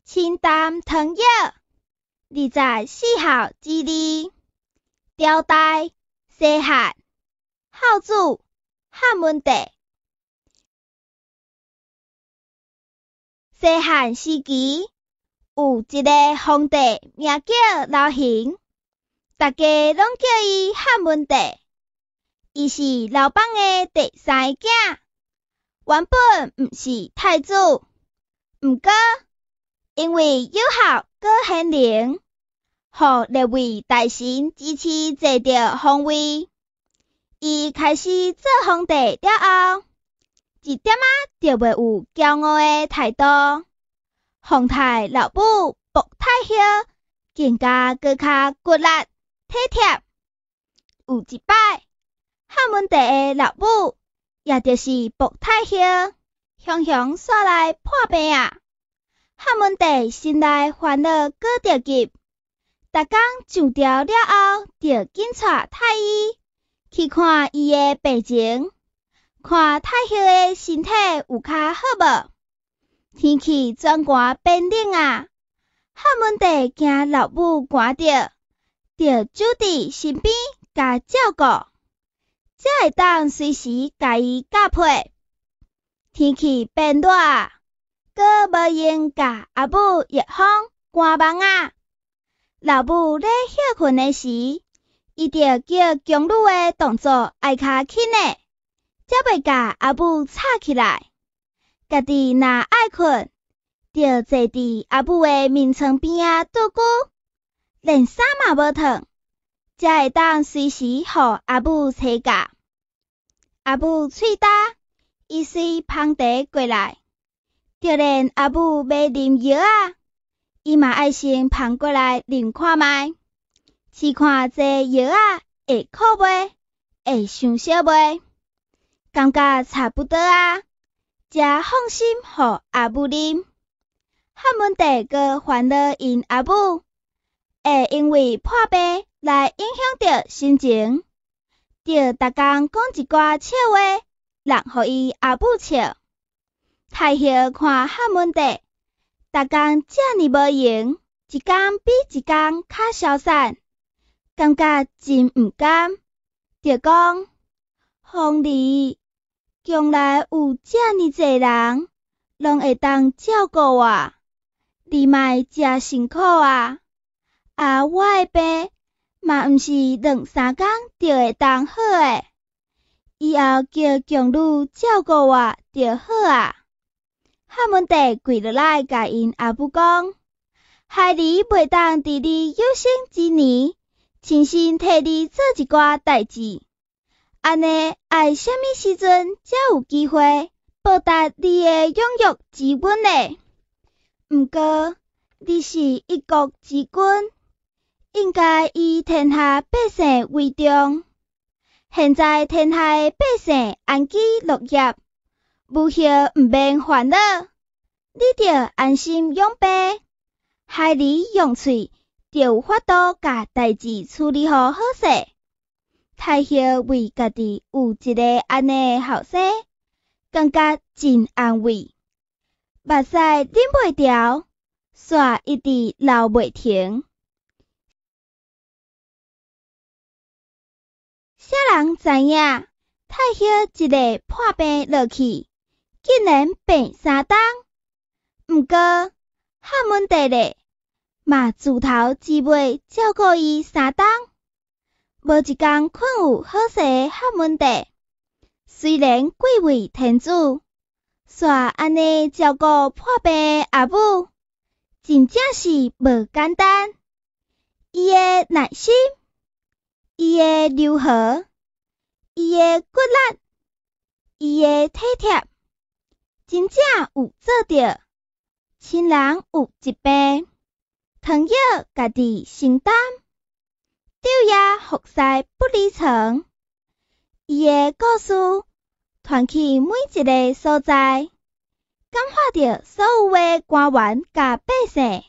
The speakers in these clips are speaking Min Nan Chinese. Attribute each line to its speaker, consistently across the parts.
Speaker 1: 清淡湯藥，24孝之二，朝代西漢，孝子漢文帝。西漢時期，有一个皇帝名叫劉恆，大家攏叫伊漢文帝。伊是劉邦的第三个囝，原本毋是太子，毋過因為有孝閣賢能，予列位大臣支持坐著皇位。伊開始做皇帝了後，一點仔就袂有驕傲的態度，皇太老母薄太后更加閣較骨力體貼。有一擺，漢文帝的老母，也就是薄太后，雄雄煞來破病啊！漢文帝心內煩惱閣著急，逐工上朝了後，就緊帶太醫去看伊的病情，看太后的身體有較好無？天氣轉寒變冷啊！漢文帝驚老母寒著，就守佇身邊共照顧，才會當隨時共伊夾被。天氣變熱啊，閣無閒共阿母熱風寒網仔。老母咧歇睏的時，伊就叫宮女的動作愛較輕的，才袂共阿母吵起來。家己若愛睏，就坐佇阿母的眠床邊仔拄久，連衫嘛無脫，才會當隨時予阿母炊教。阿母喙焦，伊隨捧茶過來，就連阿母欲啉藥仔，伊嘛愛先捧過來啉看覓，試看這藥仔會苦袂，會傷燒袂，感覺差不多啊，才放心予阿母啉。漢文帝閣煩惱𪜶阿母會因為破病來影響著心情，就逐工講一寡笑話，來予伊阿母笑。太后看漢文帝逐工遮爾無閒，一工比一工較消散，感覺真毋甘，就講：皇兒，宮內有遮爾濟人，攏會當照顧我，你莫遮辛苦啊！啊，我的病嘛毋是兩三工就會當好的，以後叫宮女照顧我就好啊。漢文帝跪落來，共𪜶阿母講：孩兒袂當佇你有生之年，親身替你做一寡代誌，按呢愛啥物時陣才有機會報答你的養育之恩呢？毋過你是一國之君，應該以天下百姓為重。現在天下的百姓安居樂業，母后毋免煩惱，你著安心養病。孩兒用喙就有法度共代誌處理予好勢。太后為家己有一個按呢的後生，感覺真安慰，目屎忍袂牢，煞一直流袂停。啥人知影？太后一个破病落去，竟然病三冬。毋過漢文帝咧，嘛自頭至尾照顧伊三冬，無一工睏有好勢的漢文帝，雖然貴為天子，煞按呢照顧破病的阿母，真正是無簡單。伊的耐心，伊的柔和，伊的骨力，伊的體貼，真正有做著。親人有疾病，湯藥家己承擔，晝夜服侍不離床。伊的故事傳去每一个所在，感化著所有的官員佮百姓，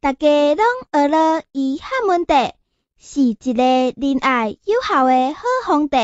Speaker 1: 大家攏學了伊漢文帝是一个仁愛友好的好皇帝。